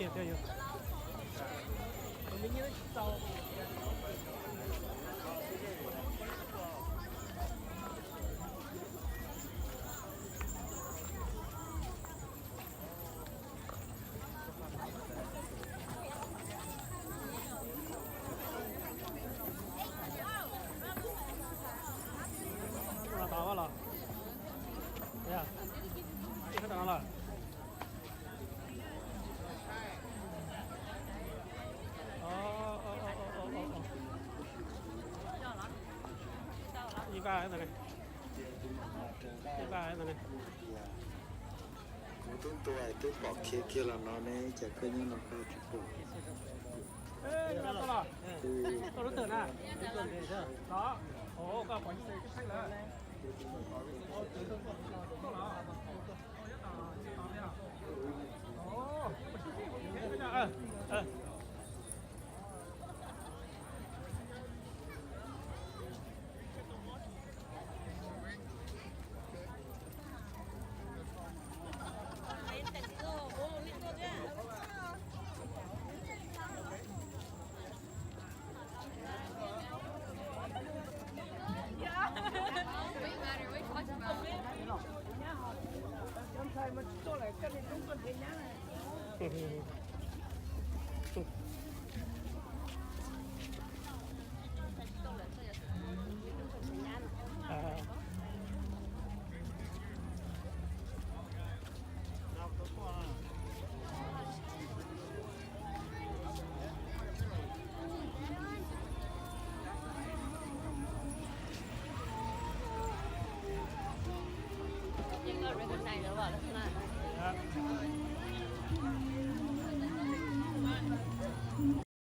Thiab yus. Los tau los. Los. Ib vaj ntawd ne. Ib vaj ntawd ne. Kuv twb tua twb pom khiav kiag los no ne, cas koj nyob no koj tsis pom? Tau lub twg na? Los, ov, koj pom ib txhais lawm.